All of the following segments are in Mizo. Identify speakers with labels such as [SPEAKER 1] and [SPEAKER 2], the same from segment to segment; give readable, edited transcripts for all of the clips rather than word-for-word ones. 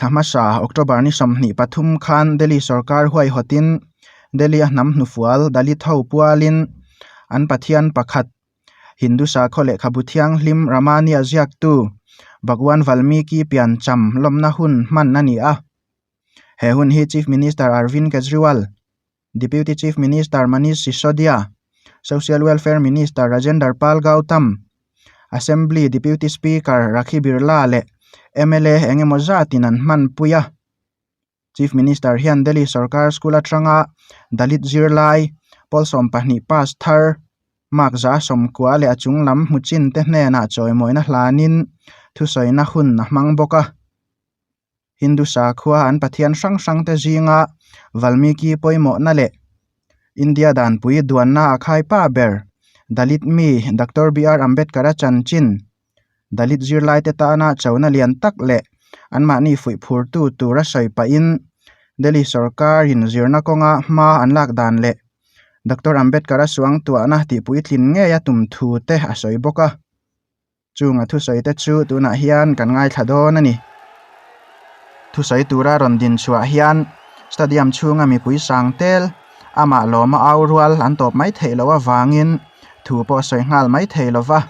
[SPEAKER 1] Thla hmasa October ni 23 khan Delhi sorkar huaihawtin Delhi a hnam hnufual Dalit ho pualin an pathian pakhat Hindu sakhaw lehkhabu thianghlim Ramania ziaktu Bhagwan Valmiki piancham lawmna hun hman a ni a. He hun hi Chief Minister Arvind Kejriwal, Deputy Chief Minister Manish Sisodia, Social Welfare Minister Rajender Pal Gautam, Assembly Deputy Speaker Rakhi Birla leh mla eng emaw zatin an hmanpui a. Chief Minister hian Delhi sorkar school atanga Dalit zirlai pawl 12 pass thar mark 190 leh a chung lam hmu chin te hnenah chawimawina hlanin thusawina hun a hmang bawk a. Hindu sakhua an pathian hrang hrang te zinga Valmiki pawimawhna leh India danpui duanna a khaipa ber Dalit mi Doctor BR Ambedkar-a chanchin Dalit zirlaite tana chona lian tak leh anmahni fuih phurtu tura sawi pahin Delhi sorkarin zirna kawnga hma an lak dan leh Doctor Ambedkar-a suangtuahna tihpuitlin ngei a tum thu te a sawi bawk a. Chunga thusawi te chu tunah hian kan ngaithla dawn a ni. Thusawi tura rawn din chhuah hian stadium chhunga mipui sang tel amah lawma au rual an tawp mai theih loh avangin thu pawh sawi nghal mai thei lo va.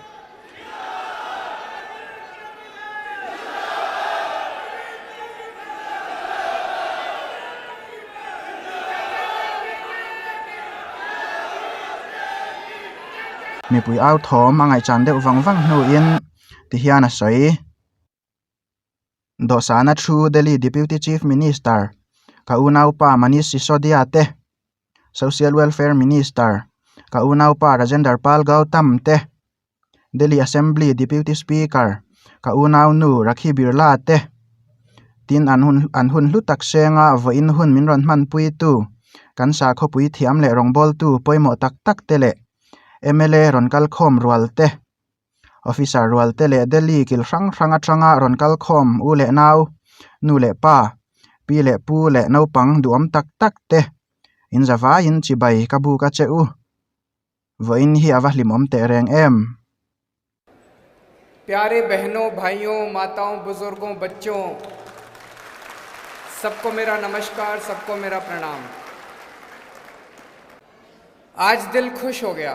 [SPEAKER 1] Mipui au thawm a ngaihchan deuh vang vang hnuin tihian a sawi. Dawhsana thu Delhi Deputy Chief Minister ka unaupa Manish Sisodia te, Social Welfare Minister ka unaupa Rajender Pal Gautam te, Delhi Assembly Deputy Speaker ka unaunu Rakhi Birla te tin an hun an hun hlu tak senga vawiin hun min rawn hmanpuitu kan sakhawpui thiam leh rawngbawltu pawimawh tak tak te leh mla rawn kal khawm rual te officer rual te leh Delhi kil hrang hrang atanga rawn kal khawm u leh nau nu leh pa pi leh pu leh naupang duhawm tak tak te in zavaiin chibai ka buk a che u. Vawiin hi a va hlimawm teh reng em?
[SPEAKER 2] प्यारे बहनों भाइयों माताओं बुजुर्गों बच्चों सबको मेरा नमस्कार सबको मेरा प्रणाम आज दिल खुश हो गया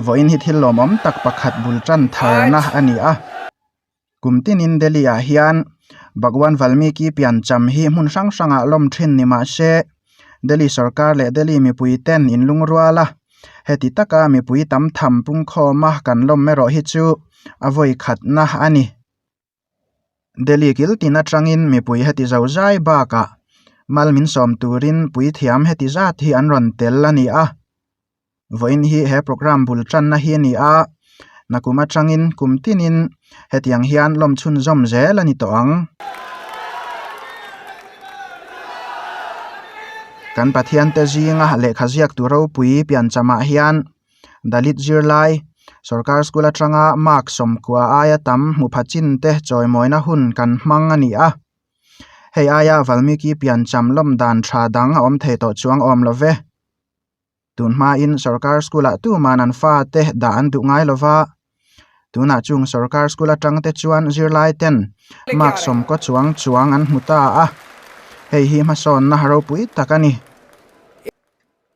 [SPEAKER 1] Vawiin hi thil lawmawm tak pakhat bul tan tharna a ni a. Kum tinin Delhi ah hian Bhagwan Valmiki piancham hi hmun hrang hrangah lawm thin ni mah se Delhi sorkar leh Delhi mipui ten in lungrual a, heti taka mipui tam tham pungkhawma kan lawm erawh hi chu a vawi khatna a ni. Delhi kil tin atangin mipui heti zo zai bakah mal min sawm turin puithiam heti zat hi an rawn tel a ni a. Vawiin hi he programme bul tanna hi a ni a, nakum atangin kum tinin hetiang hian lawm chhunzawm zel a ni tawh ang. Kan Pathian te zinga lehkha ziak tu ropui pianchamah hian Dalit zirlai sorkar school atanga mark 90 aia tam hmu pha chin te chawimawina hun kan hmang a ni a. Hei aia Valmiki piancham lawm dan tha dang a awm thei tawh chuang awm lo ve. Tun hmain sorkar school ah tuman an fa te dah an duh ngai lova, tunah chung sorkar school atang te chuan zirlai ten mark 90 chuang chuang an hmu ta a, hei hi hmasawnna ropui tak a ni.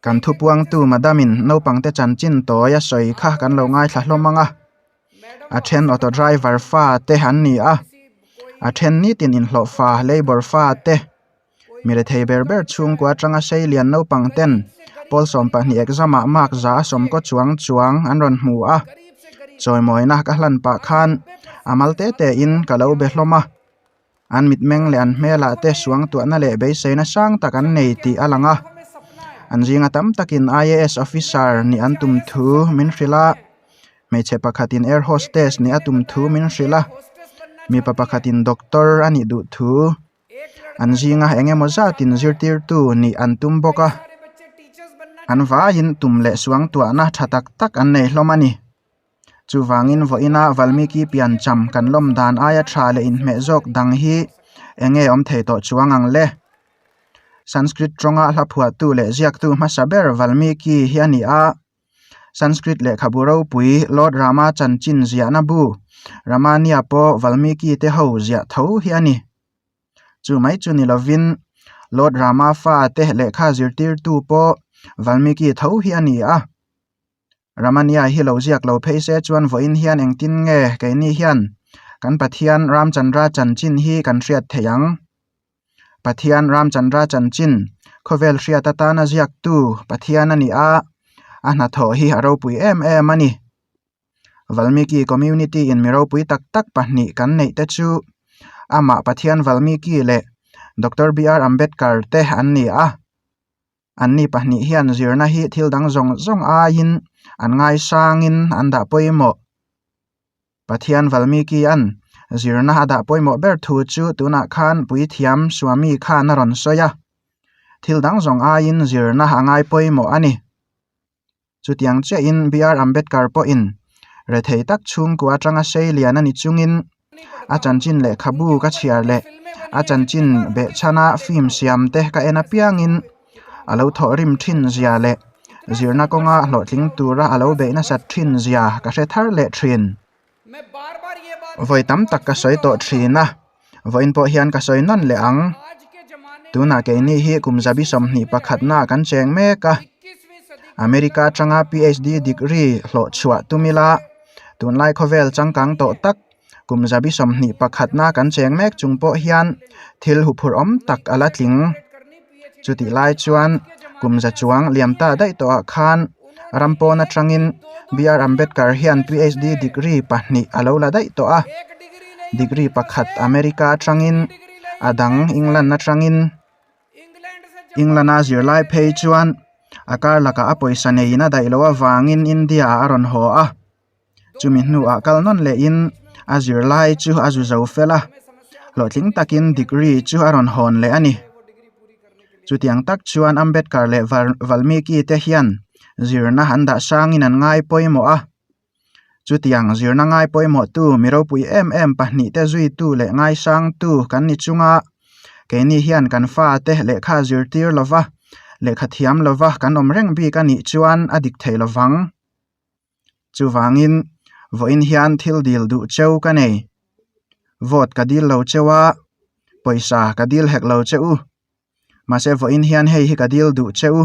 [SPEAKER 1] Kan thupuangtu madamin naupang te chanchin tawi a sawi kha kan lo ngaithla hlawm ang a, a then auto driver fa te an ni a, a then nitin inhlawhfa labour fa te. Mi rethei ber ber chhungkua atanga seilian naupang ten pawl 12 exam ah mark 190 chuang chuang an rawn hmu a, chawimawina ka hlan pah khan a mal te te in ka lo be hlawm a, an mitmeng leh an hmelah te suangtuahna leh beiseina sang tak an nei tih a lang a, an zinga tam takin I_A_S officer nih an tum thu min hrilh a, hmeichhe pakhatin air hostess nih a tum thu min hrilh a, mipa pakhatin doctor a nih duh thu. An zinga eng emaw zatin zirtirtu nih an tum bawk a, an vaiin tum leh suangtuahna tha tak tak an nei hlawm a ni. Chuvangin vawiina Valmiki piancham kan lawm dan aia tha leh inhmeh zawk dang hi eng nge awm thei tawh chuang ang le? Sanskrit tawnga hla phuahtu leh ziaktu hmasa ber Valmiki hi a ni a. Sanskrit lehkhabu ropui Lord Rama chanchin ziahna bu Ramania pawh Valmiki te ho ziah tho hi a ni. Chu mai chu ni lovin Lord Rama fa te lehkha zirtirtu pawh Valmiki tho hi a ni a. Ramania hi lo ziak lo phei se chuan vawiin hian engtin nge keini hian kan Pathian Ramchandra chanchin hi kan hriat theih ang? Pathian Ramchandra chanchin khawvel hriat atana ziaktu Pathian a ni a, a hnathawh hi a ropui em em a ni. Valmiki community in mi ropui tak tak pahnih kan neih te chu amah Pathian Valmiki leh Doctor BR Ambedkar te an ni a. Anni pahnih hian zirna hi thil dang zawng zawng aiin an ngaisangin an dah pawimawh. Pathian Valmiki-a'n zirna a dah pawimawh ber thu chu tunah khan puithiam Swami khan a rawn sawi a. Thil dang zawng aiin zirna a ngai pawimawh a ni. Chutiang chiahin BR Ambedkar pawhin rethei tak chhungkua atanga sei lian a ni chungin a chanchin lehkhabu ka chhiar leh a chanchin behchhana film siam te ka en apiangin a lo thawh rim thin zia leh zirna kawnga hlawhtling tura a lo beih nasat thin zia ka hre thar leh thin. Vawi tam tak ka sawi tawh thin a, vawiin pawh hian ka sawi nawn leh ang. Tunah keini hi kum zabi 21 ah kan cheng mek a, America atanga PhD degree hlawh chhuah tum ila tunlai khawvel changkang tawh tak kum zabi 21 ah kan cheng mek chung pawh hian thil huphurh awm tak a la tling. Chutih lai chuan kum za chuang liam ta daih tawh ah khan ram pawn atangin BR Ambedkar hian PhD degree pahnih a lo la daih tawh a, degree pakhat America atangin a dang England atangin England a zirlai phei chuan a kar lakah a pawisa neiin a daih loh avangin India ah a rawn haw a. Chumi hnuah kal nawn lehin a zirlai chu a zu zo fel a, hlawhtling takin degree chu a rawn hawn leh a ni. Chutiang tak chuan Ambedkar leh Valmiki te hian zirna an dah sangin an ngai pawimawh a. Chutiang zirna ngai pawimawhtu mi ropui em em pahnihte zuitu leh ngaisangtu kan ni chunga keini hian kan fate lehkha zirtir lova, lehkha thiam lova kan awm reng bik a nih chuan a dik thei lovang. Chuvangin, vawiin hian thil dil duh cheu ka nei. Vote ka dil lo cheu a, pawisa ka dil hek lo che u. Mahse vawiin hian hei hi ka dil duh che u.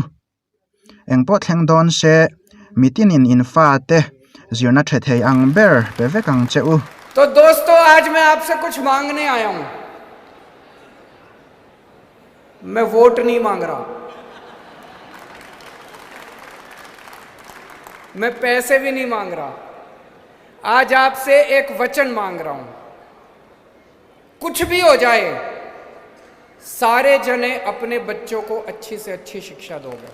[SPEAKER 1] Engpawh thleng dawn se, mitinin in fate zirna tha thei ang ber pe vek ang che u.
[SPEAKER 2] To dosto aaj main aap se kuch maangne aaya hoon. Main vote nahi maang raha. Main paise bhi nahi maang raha. Aaj aap se ek vachan maang raha hoon. Kuch bhi ho jaye, sare jane apne bachchon ko achhi se achhi shiksha doge.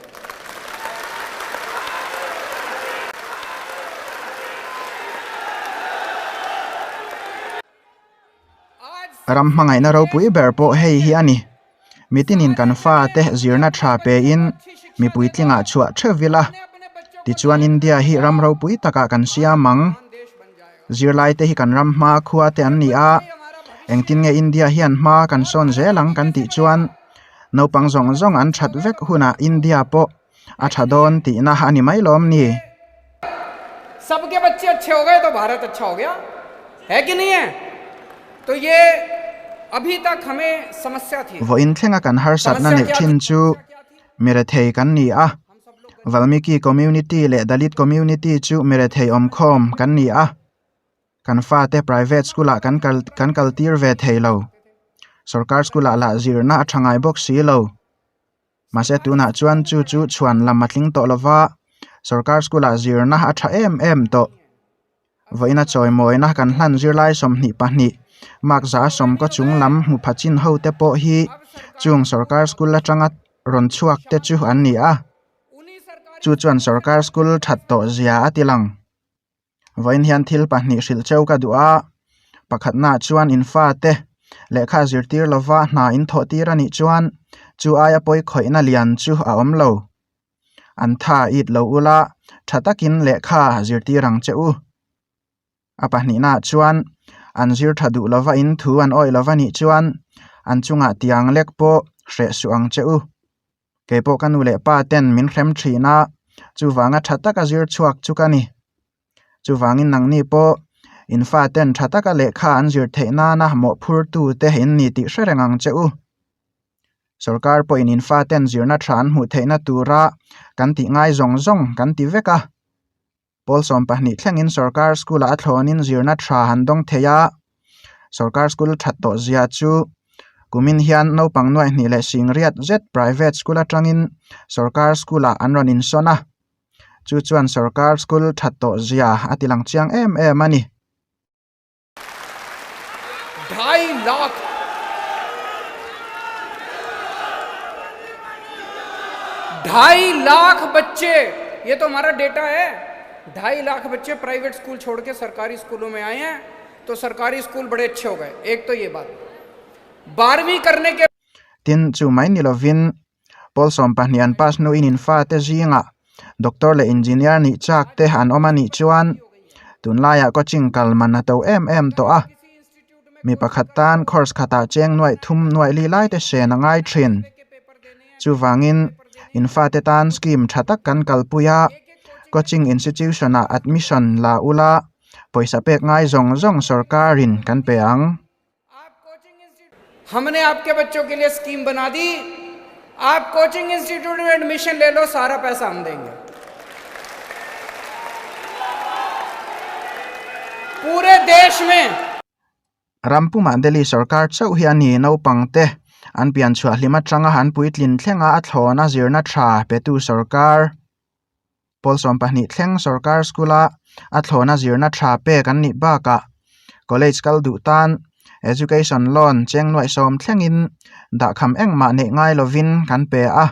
[SPEAKER 1] Ram hmangaihna ropui ber pawh hei hi a ni. Mitinin kan fate zirna tha pein mipui tlingah chhuah theuh ila, tichuan India hi ram ropui takah kan siam ang. Zirlaite hi kan ram hma khua te an ni a, engtin nge India hian hma kan sawn zel ang kan tih chuan naupang zawng zawng an that vek hunah India pawh a tha dawn tihna a ni mai lawm ni?
[SPEAKER 2] Sabke bachche achhe ho gaye to Bharat achha ho gaya hai ki nahi hai to ye abhi tak hame samasya thi.
[SPEAKER 1] Vawiin thlenga kan harsatna neih thin chu mirethei kan ni a, Valmiki community leh Dalit community chu mirethei awmkhawm kan ni a, kan fate private school ah kan kal kan kaltir ve thei lo, sorkar school ah lah zirna a tha ngai bawk si lo. Mahse tunah chuan chu chu chhuan lam a tling tawh lova, sorkar school ah zirna a tha em em tawh. Vawiina chawimawina kan hlan zirlai 22 mark za sawmkaw chung lam hmu pha chin ho te pawh hi chung sorkar school atanga rawn chhuak te chu an ni a. Chu chuan sorkar school that tawh zia a ti lang. Vawiin hian thil pahnih hrilh cheu ka duh a, pakhatnaah chuan in fate lehkha zirtir lova hna in thawh tir a nih chuan chu aia pawi khawihna lian chu a awm lo. An tha it lo ula tha takin lehkha zirtir ang che u. A pahnihnaah chuan an zir tha duh lova in thu an awih lova nih chuan an chungah tiang lek pawh hreh suh ang che u. Kei pawh ka nu leh pa ten min hrem thin a, chuvanga tha taka zir chhuak chu ka ni. Chuvangin nangni pawh in fa ten tha taka lehkha an zir theih nana mawhphurtu te in ni tih hre reng ang che u. Sorkar pawhin in fa ten zirna tha an hmuh theihna tura kan tih ngai zawng zawng kan ti vek a. Pawl 12 thlengin sorkar school ah a thlawnin zirna tha han dawng thei a, sorkar school that tawh zia chu kumin hian naupang nuaih hnih leh singriat zet private school atangin sorkar school ah an rawn insawn a, chu chuan sorkar school that tawh zia a ti lang chiang em em a ni.
[SPEAKER 2] Dhai lakh ढाई लाख बच्चे ये तो हमारा डेटा है 2.5 लाख बच्चे private school छोड़ के सरकारी स्कूलों में आए हैं तो सरकारी स्कूल बड़े अच्छे हो गए एक तो ये बात 12वीं करने के
[SPEAKER 1] Tin, chu mai ni lovin pawl 12 an pass hnuin in fate zingah doctor leh engineer nih chak te an awm a nih chuan tunlaiah coaching kal man a to em em tawh a, mi pakhat tan course khatah cheng nuaih thum nuaih li lai te hren a ngai thin. Chuvangin in fate tan scheme tha tak kan kalpui a, coaching institution ah admission la ula pawisa pek ngai zawng zawng sorkarin kan pe ang.
[SPEAKER 2] हमने आपके बच्चों के लिए scheme बना दी आप coaching institute में एडमिशन ले लो सारा पैसा हम देंगे पूरे देश में
[SPEAKER 1] Rampumah Delhi sorkar chauh hi a ni naupangte an pian chhuah hlim atanga an puitlin thlenga a thlawna zirna tha petu sorkar Pawl 12 thleng sorkar school-a a thlawna zirna tha pek an nih bakah college kal duh tan education loan cheng nuaih sawm thlengin dahkham engmah neih ngai lovin kan pe a,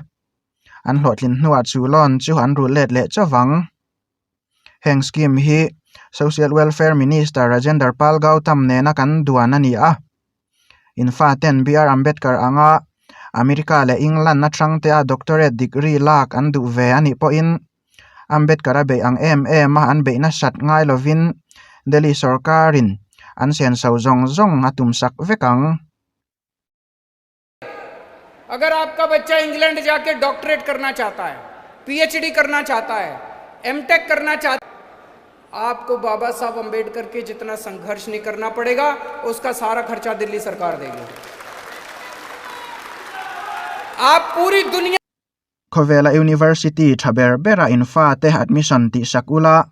[SPEAKER 1] an hlawhtlin hnuah chu loan chu an rulh let leh chauh vang. Heng scheme hi Social Welfare Minister Rajender Pal Gautam nena kan duan a ni a. In faten BR Ambedkar anga America leh England atang te a doctorate degree lak an duh ve a nih pawhin Ambedkar a beih ang em em a an beih nasat ngai lovin Delhi sorkarin an senso zawng zawng a tumsak vek ang.
[SPEAKER 2] अगर आपका बच्चा England जाके doctorate करना चाहता है PhD करना चाहता है एमटेक करना चाहता आपको बाबा साहब अंबेडकर के जितना संघर्ष नहीं करना पड़ेगा उसका सारा खर्चा दिल्ली सरकार देगी आप पूरी दुनिया
[SPEAKER 1] Khawvela University tha ber bera in fate admission tihsak ula,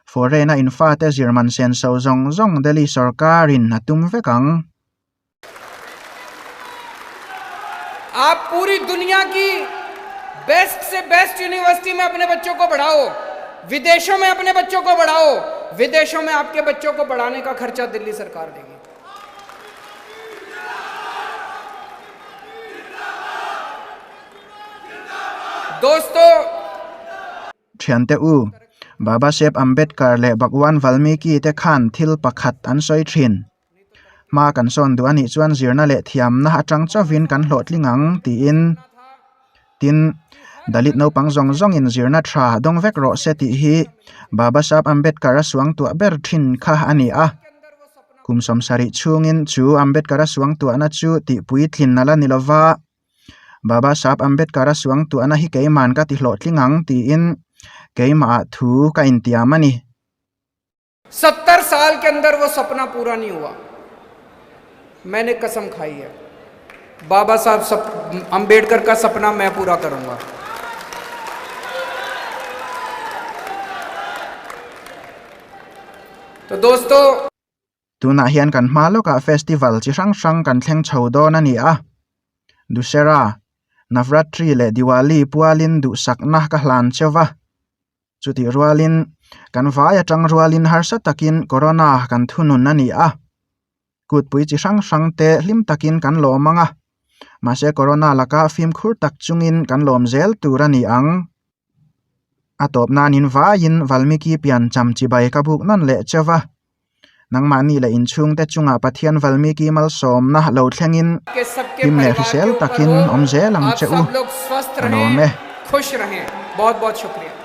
[SPEAKER 1] foreign-a in fate zirman senso zawng zawng Delhi sorkarin a tum vek ang.
[SPEAKER 2] आप पूरी दुनिया की बेस्ट से बेस्ट यूनिवर्सिटी में अपने बच्चों को पढ़ाओ विदेशों में अपने बच्चों को पढ़ाओ विदेशों में आपके बच्चों को पढ़ाने का खर्चा दिल्ली सरकार देगी दोस्तों
[SPEAKER 1] Thiante u, Babasaheb Ambedkar leh Bhagwan Valmiki te khan thil pakhat an sawi thin. Hma kan sawn duh a nih chuan zirna leh thiamna atang chauhin kan hlawhtling ang tiin. Tin, Dalit naupang zawng zawngin zirna tha dawng vek rawh se tih hi Babasaheb Ambedkar-a suangtuah ber thin kha a ni a. Kum 70 chhungin chu Ambedkar-a suangtuahna chu tihpuitlin a la ni lova, Babasaheb Ambedkar-a suangtuahna hi keiman ka ti hlawhtling ang tiin keimahah thu ka intiam a ni.
[SPEAKER 2] 70 साल के अंदर वो सपना पूरा नहीं हुआ मैंने कसम खाई है बाबा साहब सप, अंबेडकर का सपना मैं पूरा करूंगा तो दोस्तों
[SPEAKER 1] Tunah hian kan hma lawkah festival chi hrang hrang kan thleng chho dawn a ni a. Dussehra, Navratri leh Diwali pualin duhsakna ka hlan cheu va. Chutih rualin, kan vai atang rualin harsa takin Corona kan thunun a ni a. Kutpui chi hrang hrang te hlim takin kan lawm ang a. Mahse Corona laka fimkhur tak chungin kan lawm zel tur a ni ang. A tawp nanin vaiin Valmiki pian cham chibai ka buk nawn leh cheu va. Nangmahni leh inchhungte chungah Pathian Valmiki malsawmna lo thlengin hlim leh hrisel takin awm zel ang che u. Ka lawm e.
[SPEAKER 2] खुश रहें बहुत बहुत शुक्रिया